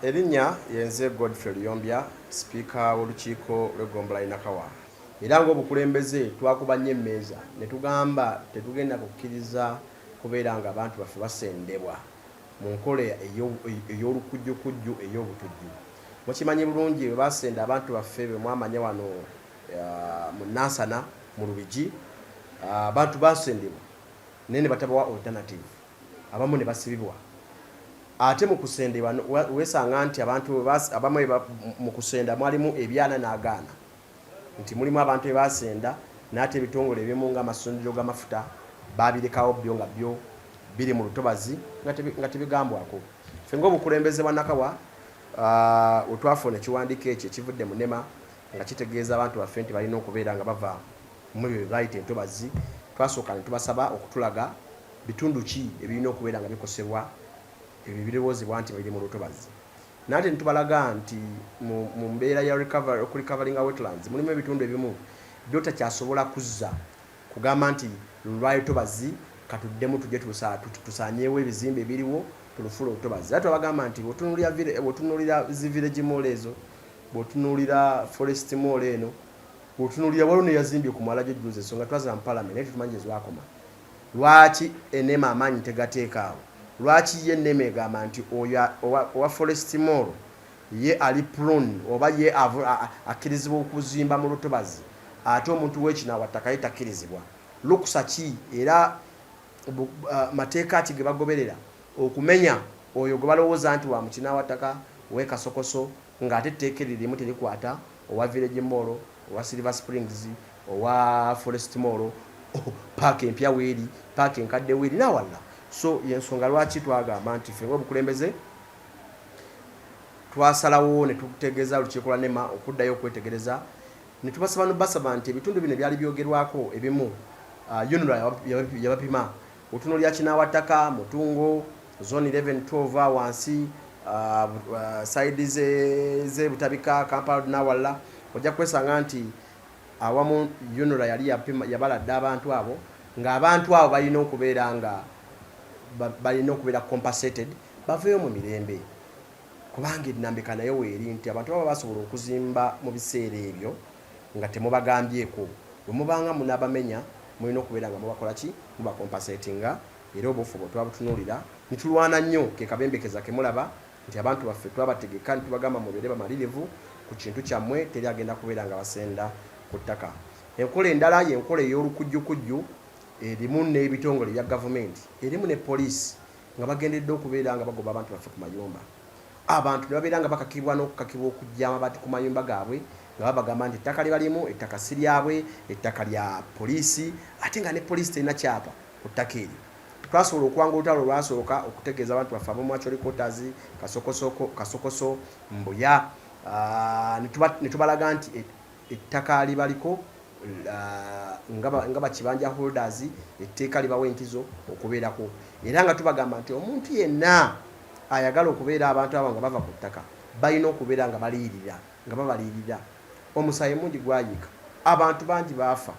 Erinnya yenze Godfrey Luyombya, sipiika w'olukiiko lw'eggombolola y'e Nakawa. Era ng'obukulembeze twakuba nnyo emmeeza ne tugamba tetugenda kukkiriza kubeera ng'abantu baffe basendebwa mu nkola ey'olukujjukujju ey'obutujju. Mukimanyi bulungi bwe basenda abantu baffe be mwamanya wano mu Nansana mu Lubigi, abantu basendebwa naye ne batabawa alternative, abamu ne basibibwa. Ate mu kusendebwa weesanga nti abantu abamu mu kusenda mwalimu ebyana n'agaana nti mulimu abantu be basenda naye ate ebitongole ebimu ng'amasundiro g'amafuta baabirekawo byo nga byo biri mu lutobazi nga tebigambwako. Ffe ng'obukulembeze bwa Nakawa we twafuna ekiwandiiko ekyo ekivudde mu NEMA nga kitegeeza abantu baffe nti balina okubeera nga bava mu ebyo bye bayita entobazi, twasooka ne tubasaba okutulaga bitundu ki ebirina okubeera nga bikosebwa ebyo ebirowoozebwa nti biri mu lutobazi. Nate ne tubalaga nti mu mbeera ya okurecoveringa wetlands mulimu ebitundu ebimu byotakyasobola kuzza kugamba nti luno lwali lutobazi katuddemu tujje tusaanyeewo ebizimbe ebiriwo tulufuule olutobazi. Era twabagamba nti bw'otunuulira zi village mall ezo, bw'otunuulira forest mall eno, bw'otunuulira waliwo n'eyazimbye ku mwala gyo jjuuzi, ensonga twaziraba mu palamenti naye tetumanyi gye zwakoma. Lwaki NEMA amaanyi tegateeka awo? Lwaki ye NEMA egamba nti oyo owa Forest Mall ye ali prone oba ye akkirizibwa okuzimba mu lutobazi ate omuntu w'ekinaawattaka ye takkirizibwa? Lukusa ki era mateeka ki ge bagoberera okumenya oyo gwe balowooza nti wa mu kinaawattaka ow'e Kasokoso ng'ate etteeka eryo limu terikwata owa Village Mall, owa Silver Springs, owa Forest Mall, paaka empya weeri, paaka enkadde weeri n'awalala. So y'ensonga lwaki twagamba nti ffe ng'obukulembeze twasalawo ne tutegeeza olukiiko lwa NEMA okuddayo okwetegereza ne tubasaba nobasaba nti ebitundu bino ebyali byogerwako ebimu UNRA yabapima otunuulira Kinaawattaka, Mutungo, Zone 11, 12 awo wansi sayidi z'e Butabika, Kampala Road n'awalala ojja kwesanga nti awamu UNRA yali yabala dda abantu abo ng'abantu abo balina okubeera nga balina okubeera compensated baveeyo mu mirembe kubanga ennambika nayo weeri nti abantu baba basobola okuzimba mu biseera ebyo nga temubagambyeko bwe mubanga munabamenya mulina okubeera nga mubakola ki mubakompasetinga era obuufu bwe twabutunuulira ne tulwana nnyo ke kabembekeza ke mulaba nti abantu baffe twabategeka ne tubagamba mubeere bamalirivu ku kintu kyammwe teri agenda kubeera nga basenda ku ttaka. Enkola endala y'enkola ey'olukujjukujju erimu n'ebitongole ebya gavumenti erimu ne poliisi nga bagenderedde okubeera nga bagoba abantu baffe ku mayumba. Abantu ne babeera nga bakakibwa n'okukakibwa okuggya amabaati ku mayumba gaabwe nga babagamba nti ettaka lye balimu ettaka si lyabwe, ettaka lya poliisi ate nga ne poliisi terina kyapa ku ttaka eryo. Twasobola okuwangula olutalo olwasooka okutegeeza abantu baffe ab'omu Acholi Quarters, Kasokosoko, Kasokoso, Mbuya ne tubalaga nti ettaka libaliko nga bakibanja holders etteeka libawa enkizo okubeerako era nga tubagamba nti omuntu yenna ayagala okubeera abantu abo nga bava ku ttaka balina okubeera nga baliyirira nga babaliyirira. Omusaayi mungi gwayiika, abantu bangi baafa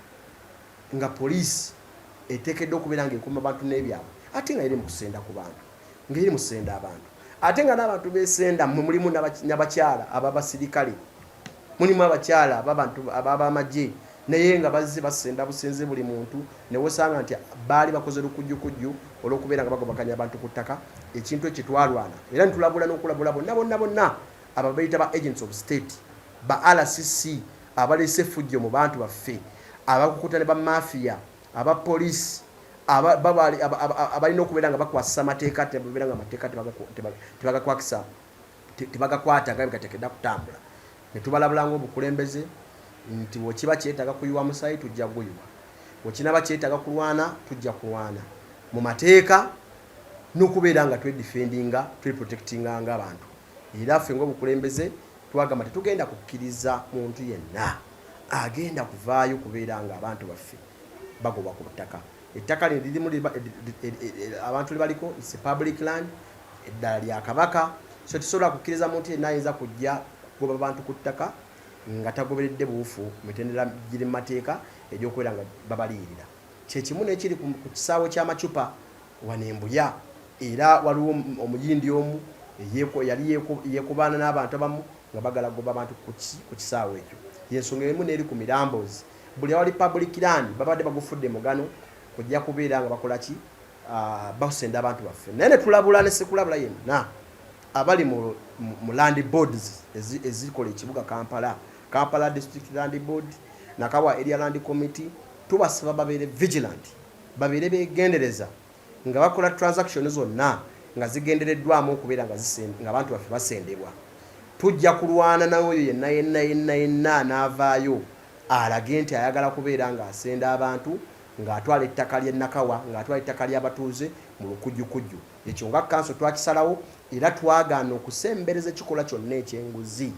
nga poliisi eteekeddwa okubeera ng'ekuuma abantu n'ebyabwe ate nga eri mu kusenda ku bantu, ng'eri mu kusenda abantu ate nga n'abantu beesenda mmwe mulimu n'abakyala ab'abasirikale, mulimu abakyala ababantu ab'amagye naye nga bazze basenda busenze buli muntu ne wosanga nti baali bakoze lukujjukujju olw'okubeera nga bagobaganya abantu ku ttaka, ekintu ekyo twalwana era ne tulabula n'okulabula bonna bonna bonna ababeeyita ba agents of state ba RCC abaleese effujjo mu bantu baffe, abakukuta ne bamafiya, aba poliisi, abalina okubeera nga bakwasisa amateeka ate babeera nga amateeka tebagakwakisa tebagakwata nga bwegateekeddwa kutambula. Ne tubalabula ng'obukulembeze nti bwekiba kyetaaga kuyiwa musaayi tujja kuguyiwa, bwekinaaba kyetaaga kulwana tujja kulwana mu mateeka n'okubeera nga twedifendinga tweprotectinga ng'abantu. Era ffe ng'obukulembeze Twagamba tetugenda kukkiriza muntu yenna agenda kuvaayo kubeera nga abantu baffe bagobwa ku ttaka. Ettaka lino lirimu abantu lyebaliko, it's a public land, eddala lya Kabaka, so tetusobola kukkiriza muntu yenna ayinza kujja kugoba bantu ku ttaka nga tagoberedde buwufu mitendera giri mu mateeka egy'okubeera nga babaliyirira. Kyekimu n'ekiri ku kisaawe ky'amacupa wano e Mbuya era waliwo omuyindi omu Yali yekubaana n'abantu abamu nga bagala goba abantu ku kisaawe ekyo. Yensonga emu n'eri ku Mirambozi. Buli awali public land babadde bagufudde mugano kujja kubeera nga bakola ki, basenda abantu baffe. Naye ne tulabula ne sekulabula yenna abali mu land boards ezikola ekibuga Kampala, Kampala District Land Board, Nakawa Area Land Committee, tubasaba babeere vigilant, babeere begendereza nga bakola transaction zonna nga zigendereddwamu okubeera nga abantu baffe basendebwa. Tujja kulwana naoyo yenna yenna yenna yenna anaavaayo alage nti ayagala kubeera ng'asenda abantu, ng'atwala ettaka ly'e Nakawa, ng'atwala ettaka ly'abatuuze mu lukujjukujju. Ekyo nga kanso twakisalawo era twagaana okusembereza ekikolwa kyonna ekyenguzi.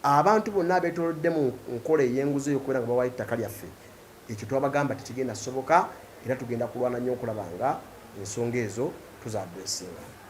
Abantu bonna abeetoolodde mu nkola ey'enguzi ey'okubeera nga bawayo ettaka lyaffe, ekyo twabagamba tekigenda soboka, era tugenda kulwana nnyo okulaba nga ensonga ezo tuza addressinga.